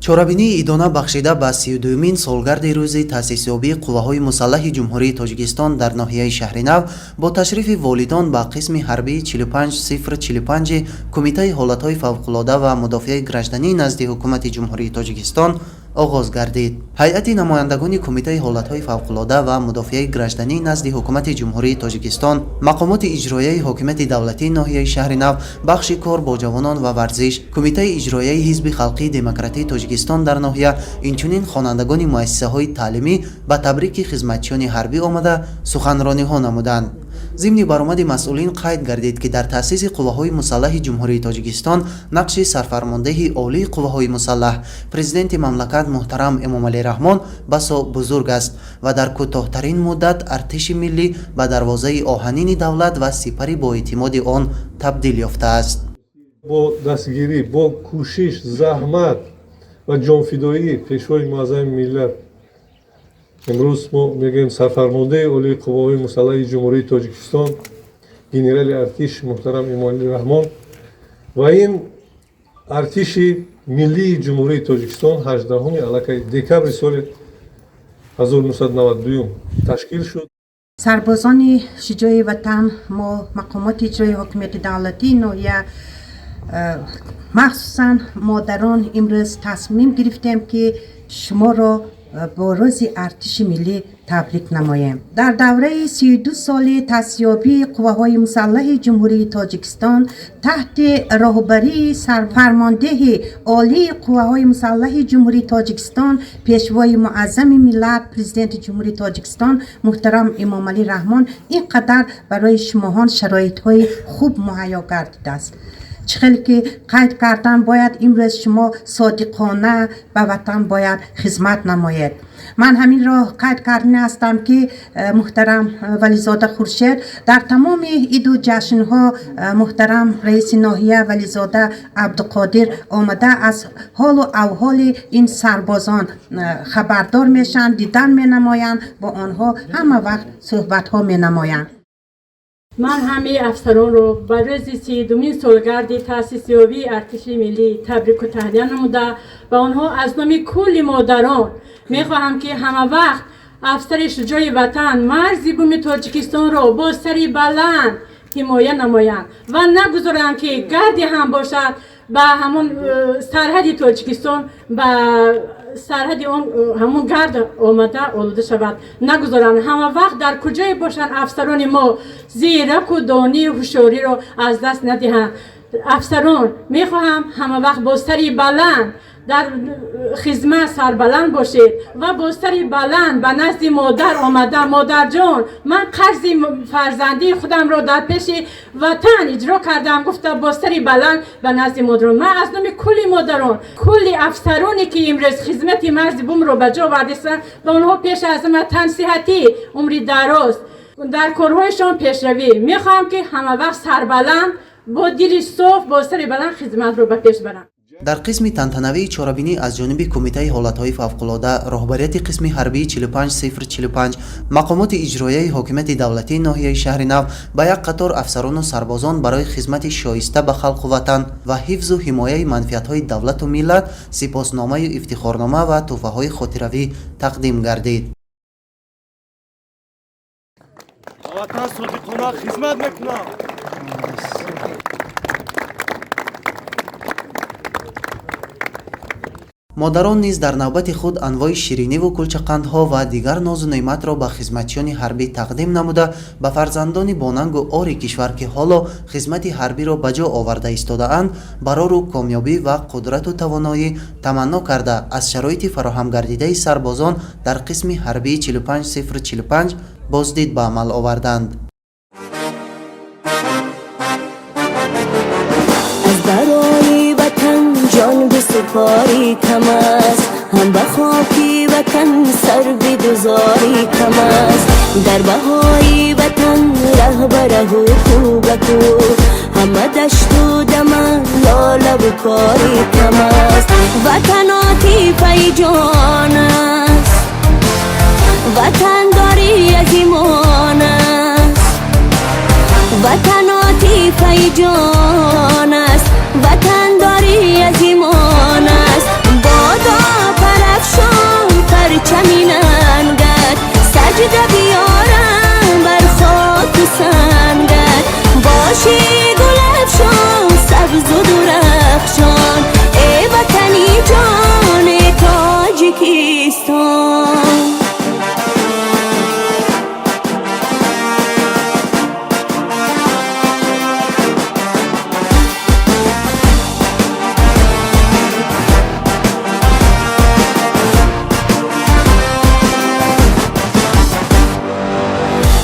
Чорабинии идона бахшида ба 32-мин солгарди рӯзи таъсисёбии қувваҳои мусаллаҳи Ҷумҳурии Тоҷикистон дар ноҳияи Шаҳринав бо ташрифи волидон ба қисми ҳарбии 45045 Кумитаи ҳолатҳои фавқулода ва мудофиаи гражданӣ назди Ҳукумати Ҷумҳурии Тоҷикистон оғоз гардид. Ҳайати намояндагони Кумитаи ҳолатҳои фавқулода ва мудофиаи гражданӣ назди Ҳукумати Ҷумҳурии Тоҷикистон, мақомоти иҷроияи ҳокимияти давлатии ноҳияи Шаҳринав, бахши кор бо ҷавонон ва варзиш, Кумитаи иҷроияи Ҳизби халқии демократии Тоҷикистон дар ноҳия, инчунин хонандагони муассисаҳои таълимӣ ба табрики хизматчиёни ҳарбӣ омада суханрониҳо намуданд. Зимни баромади масъулин қайд гардид, ки дар таъсиси қувваҳои мусаллаҳи Ҷумҳурии Тоҷикистон нақши сарфармондеҳи олии қувваҳои мусаллаҳ, президенти мамлакат муҳтарам Эмомалӣ Раҳмон басо бузург аст ва дар кӯтоҳтарин муддат артиши миллӣ ба дарвозаи оҳанини давлат ва сипари боэътимоди он табдил ёфтааст. Бо дастгирӣ, бо кӯшиш, заҳмат ва ҷонфидоии Пешвои муаззами миллат, имрӯз мо мегӯем сарфармондаи олии қувваҳои мусаллаҳи Ҷумҳурии Тоҷикистон, генерали артиш муҳтарам Эмомалӣ Раҳмон, ва ин артиши миллии Ҷумҳурии Тоҷикистон 18 аллакай декабри соли 1992 ташкил шуд. Сарбозони шуҷои ватан, мо, мақомоти иҷрои ҳокимияти давлатии ноҳия, махсусан модарон, имрӯз тасмим гирифтем, ки шуморо бо рӯзи артиши миллӣ табрик намоем. Дар давраи 32 соли таъсисёбии қувваҳои мусаллаҳи Ҷумҳурии Тоҷикистон таҳти роҳбарии сарфармондеҳи олии қувваҳои мусаллаҳи Ҷумҳурии Тоҷикистон, Пешвои муаззами миллат, Президенти Ҷумҳурии Тоҷикистон муҳтарам Эмомалӣ Раҳмон, ин қадар барои шумоҳон шароитҳои хуб муҳайё гардидааст. Чӣ хеле ки қайд кардан, бояд имрӯз шумо содиқона ба ватан бояд хизмат намоед. Ман ҳаминро қайд кардан ҳастам, ки муҳтарам Вализода Хуршед, дар тамоми иду ҷашнҳо муҳтарам раиси ноҳия Вализода Абдуқодир омада аз ҳолу авҳоли ин сарбозон хабардор мешаванд, дидан менамоянд, бо онҳо ҳама вақт суҳбатҳо менамоянд. Ман ҳамаи афсаронро ба рӯзи 32-мин солгарди таъсисёбии артиши миллӣ табрику таҳния намуда, ба онҳо аз номи кулли модарон мехоҳам, ки ҳама вақт афсари шуҷои ватан марзи буми Тоҷикистонро бо сари баланд ҳимоя намоянд ва нагузоранд, ки гарди ҳам бошад, ба ҳамон сарҳади Тоҷикистон, ба сарҳади он ҳамон гард омада олуда шавад. Нагузоранд. Ҳама вақт дар куҷое бошанд, афсарони мо зираку донию ҳушёриро аз даст надиҳанд. Афсарон, мехоҳам ҳама вақт бо сари баланд дар хизмат сарбаланд бошед ва бо сари баланд ба назди модар омада: «Модарҷон, ман қарзи фарзандии худамро дар пеши ватан иҷро кардам», гуфта, бо сари баланд ба назди модарон. Ман аз номи кулли модарон, кулли афсароне, ки имрӯз хизмати марзи бумро ба ҷо овардистанд, ба онҳо пеш аз ҳама тансиҳатӣ, умри дароз, дар корҳояшон пешравӣ мехоҳам, ки ҳама вақт сарбаланд, бо дили соф, бо сари баланд хизматро ба пеш баранд. Дар қисми тантанавии чорабинӣ аз ҷониби Кумитаи ҳолатҳои фавқулода, роҳбарияти қисми ҳарбии 45045, мақомоти иҷроияи ҳокимияти давлатии ноҳияи Шаҳринав ба як қатор афсарону сарбозон барои хизмати шоиста ба халқу ватан ва ҳифзу ҳимояи манфиатҳои давлату миллат сипосномаю ифтихорнома ва тӯҳфаҳои хотиравӣ тақдим гардид. Ватан содиқона хизмат мекунам. Модарон низ дар навбати худ анвои шириниву кулчақандҳо ва дигар нозу неъматро ба хизматчиёни ҳарбӣ тақдим намуда, ба фарзандони бонангу ори кишвар, ки ҳоло хизмати ҳарбиро ба ҷо оварда истодаанд, барору комёбӣ ва қудрату тавоноӣ таманно карда, аз шароити фароҳамгардидаи сарбозон дар қисми ҳарбии 45045 боздид ба амал оварданд. Аз барои ватан ҷон бисупорӣ кам аст, ҳам ба хоки ватан сар бидузорӣ кам аст. Дар баҳои ватан раҳ ба раҳу кӯ ба кӯ, ҳама дашту даман лолаву корӣ кам аст. Ватан отифаи ҷон аст, ватандорӣ аз имон аст. Ватан отифаи ҷон аст, ватандорӣ аз имон аст. Бодо.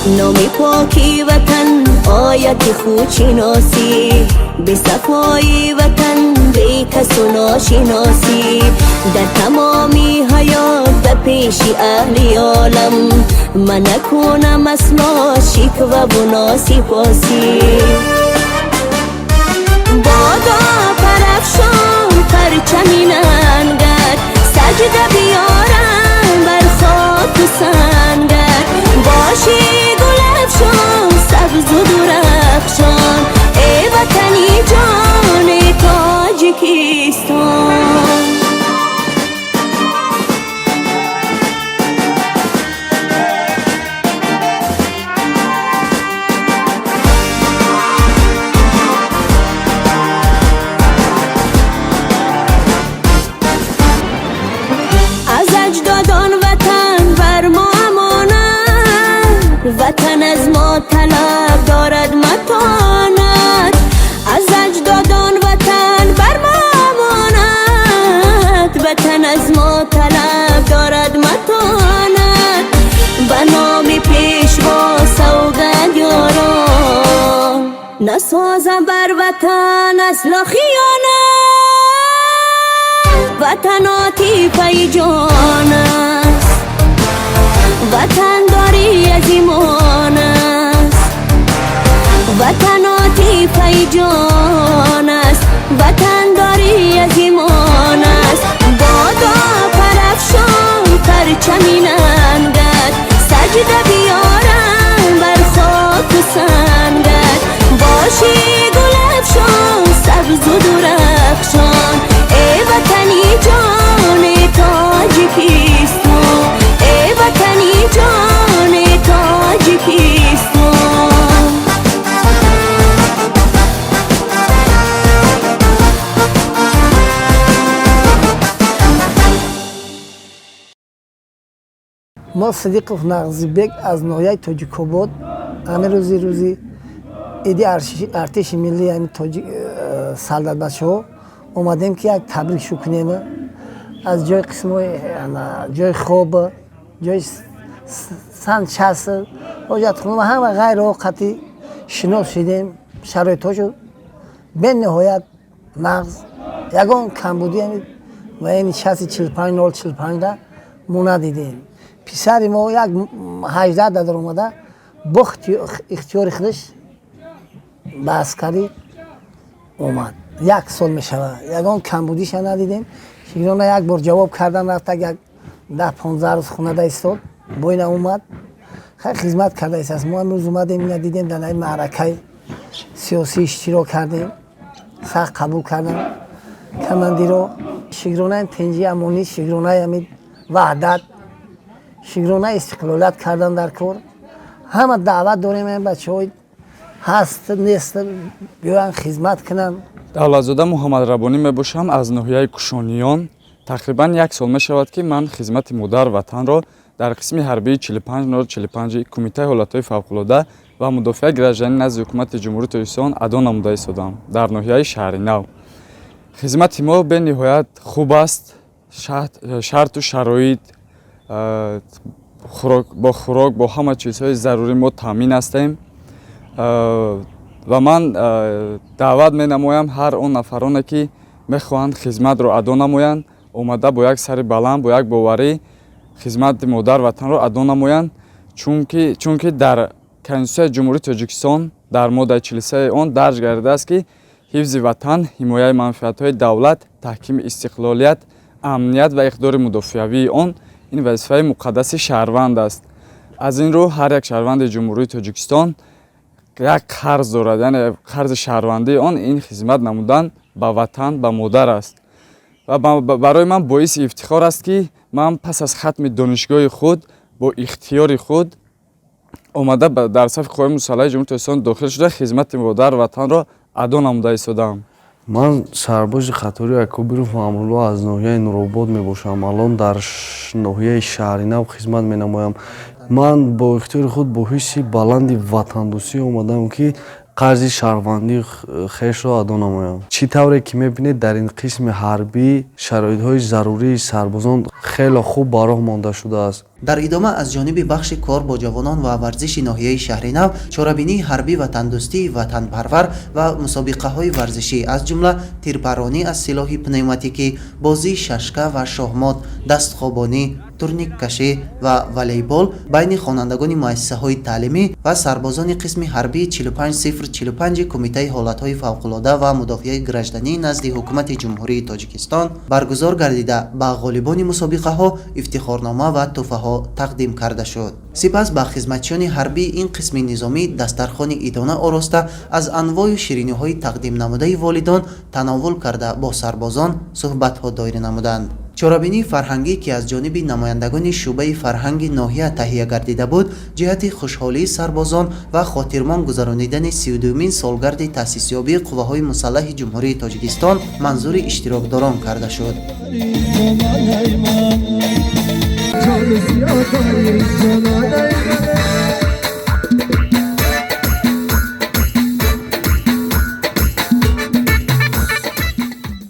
Номи поки ватан ояти худшиносӣ, бесафои ватан бекасу ношиносӣ. Дар тамоми ҳаёт дар пеши аҳли олам ман накунам асло шикваву носипосӣ. Бодо парафшон парчами нангат, саҷда биёрам бар хоку сангат. Боши гулафшон сабзу дурахшон, эй ватани ҷон, эй Тоҷикистон. Аз аҷдодон ватан бар мо амонат, ватан аз мо талаб дорад матонат. Аз аҷдодон ватан бар мо амонат, ватан аз мо талаб дорад матонат. Ба номи пешво савганд ёрон, насозам бар ватан асло хиёнат. Ватан отифаи ҷон аст, ватандорӣ аз имон аст. Ватан отифаи ҷон аст, ватандорӣ аз имон аст. Бодо парафшон парчами нангат, саҷда биёрам бар хоку сангат. Боши гулафшон сабзу дурахшон, эй ватани ҷон, эй Тоҷикистон, эй ватани ҷон, эй Тоҷикистон. Мо Сидиқов Нағзибек аз ноҳияи Тоҷикобод ҳамин рӯзи иди артиши миллӣ, ҳамин солдатбачаҳо омадем ки як табрик шу кунем. Аз ҷои қисмҳои ҷои хоб, ҷои санчас, ҳоҷатхона ва ҳама ғайрҳо қатъи шинос шидем. Шароитҳошо бениҳоят нағз, ягон камбудӣ ва ин часи 45 0 45 мо надидем. Писари мо як 18 дар омада бо ихтиёри худаш ба аскарӣ омад. Як сол мешавад, ягон камбудиша надидем. Шигирона як бор ҷавоб кардан рафта, як 10-15 рӯз хонада истод, бо ина омад, хай хизмат карда истааст. Мо имрӯз омадем, ина дидем, дар ин маъракаи сиёсӣ иштирок кардем, сахт қабул кардам командиро. Шигиронаи тинҷи амонӣ, шигиронаи ҳамин ваҳдат, шигиронаи истиқлолият кардан дар кор. Ҳама даъват дорем, ин бачаҳои ҳаст нест биёянд хизмат кунанд. Давлатзода Муҳаммадрабонӣ мебошам аз ноҳияи Кушониён. Тақрибан як сол мешавад, ки ман хизмати модар ватанро дар қисми ҳарбии 45 0 45 Кумитаи ҳолатҳои фавқулода ва мудофиаи гражданӣ назди Ҳукумати Ҷумҳурии Тоҷикистон адо намуда истодам дар ноҳияи Шаҳринав. Хизмати мо бениҳоят хуб аст, шарту шароит, бо хӯрок, бо ҳама чизҳои зарурӣ мо таъмин ҳастем. Ва ман даъват менамоям ҳар он нафароне, ки мехоҳанд хизматро адо намоянд, омада бо як сари баланд, бо як боварӣ хизмати модар ватанро адо намоянд, чунки дар Конститутсияи Ҷумҳурии Тоҷикистон дар моддаи 43 он дарҷ гардидааст, ки ҳифзи ватан, ҳимояи манфиатҳои давлат, таҳкими истиқлолият, амният ва иқдори мудофиавии он ин вазифаи муқаддаси шаҳрванд аст. Аз ин рӯ ҳар як шаҳрванди Ҷумҳурии Тоҷикистон як қарз дорад, яъне қарзи шаҳрвандии он ин хизмат намудан ба ватан, ба модар аст. Ва барои ман боиси ифтихор аст, ки ман пас аз хатми донишгоҳи худ бо ихтиёри худ омада дар сафи Қувваҳои мусаллаҳи Ҷумҳурии Тоҷикистон дохил шуда, хизмати модар ватанро адо намуда истодаам. Ман сарбози қатори Акобиров Амрулло аз ноҳияи Нуробод мебошам. Алон дар ноҳияи Шаҳринав хизмат менамоям. Ман бо ихтиёри худ бо ҳисси баланди ватандӯстӣ омадам, ки қарзи шаҳрвандии хешро адо намоям. Чӣ тавре ки мебинед, дар ин қисми ҳарбӣ шароитҳои зарурии сарбозон хеле хуб ба роҳ монда шудааст. Дар идома аз ҷониби бахши кор бо ҷавонон ва варзиши ноҳияи Шаҳринав чорабинии ҳарбӣ ватандӯстии ватанпарвар ва мусобиқаҳои варзишӣ, аз ҷумла тирпаронӣ аз силоҳи пневматикӣ, бозии шашка ва шоҳмот, дастхобонӣ, турниккашӣ ва волейбол байни хонандагони муассисаҳои таълимӣ ва сарбозони қисми ҳарбии 45045 Кумитаи ҳолатҳои фавқулода ва мудофиаи гражданӣ назди Ҳукумати Ҷумҳурии Тоҷикистон баргузор гардида, ба ғолибони мусобиқаҳо ифтихорнома ва тӯҳфаҳо тақдим карда шуд. Сипас ба хизматчиёни ҳарбии ин қисми низомӣ дастархони идона ороста аз анвою шириниҳои тақдим намудаи волидон тановул карда, бо сарбозон суҳбатҳо доир намуданд. Чорабинии фарҳангӣ, ки аз ҷониби намояндагони шӯъбаи фарҳанги ноҳия таҳия гардида буд, ҷиҳати хушҳолии сарбозон ва хотирмон гузаронидани 32-умин солгарди таъсисёбии Қувваҳои мусаллаҳи Ҷумҳурии Тоҷикистон манзури иштирокдорон карда шуд.